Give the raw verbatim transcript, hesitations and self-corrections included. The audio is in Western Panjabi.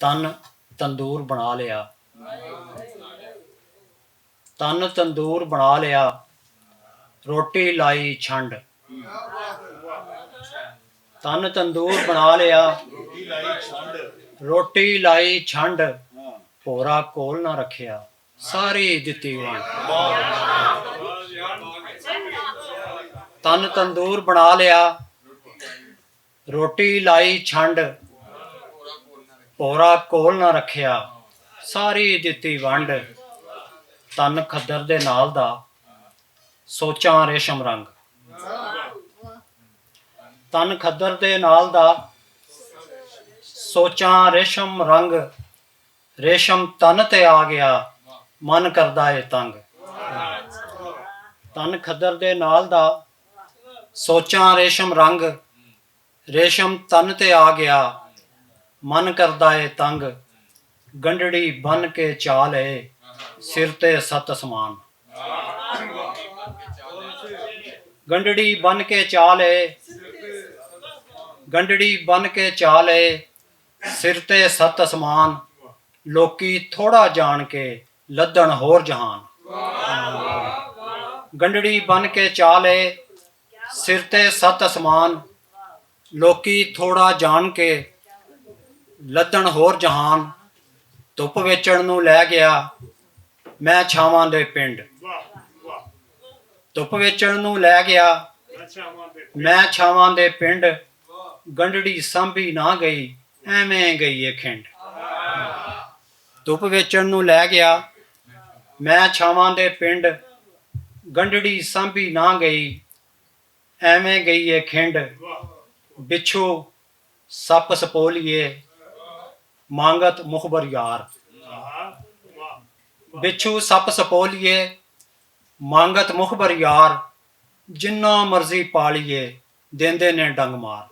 تن تندور بنا لیا، تن تندور بنا لیا، روٹی لائی چھنڈ۔ تن تندور بنا لیا، روٹی لائی چھنڈ، پورا کول نہ رکھیا، ساری دتی ونڈ۔ تن تندور بنا لیا، روٹی لائی چھنڈ، پورا کول نہ رکھیا، ساری دتی ونڈ۔ تن کھدر دے نال دا، سوچاں ریشم رنگ۔ تن کھدر دے نال دا، سوچاں ریشم رنگ۔ ریشم تن تے آ گیا، من کردا اے تنگ۔ تن کھدر دے نال دا، سوچاں ریشم رنگ۔ ریشم تن تے آ گیا، من کردا اے تنگ۔ گنڈڑی بن کے چال اے، سر تے ست اسمان۔ گنڈڑی بن کے چال اے، گنڈڑی بن کے چال اے، سر تے ست اسمان۔ لوکی تھوڑا جان کے، لدن ہور جہان۔ گنڈڑی بن کے چال اے، سر تے ست اسمان۔ لوکی تھوڑا جان کے، لدن ہور جہان۔ دھپ ویچن نوں لے گیا، میں چھاواں دے پنڈ۔ دھپ ویچن نوں لے گیا، میں چھاواں دے پنڈ۔ گنڈڑی سانبھی نہ گئی، ایویں گئی اے کھنڈ۔ دھپ ویچن نوں لے گیا، میں چھاواں دے پنڈ۔ گنڈڑی سانبھی نہ گئی، ایویں گئی اے کھنڈ۔ بچھو سپ سپولیے، مانگت مخبر یار۔ بچھو سپ سپولیے، مانگت مخبر یار۔ جنہ مرضی پالیے، دیندے نے ڈنگ مار۔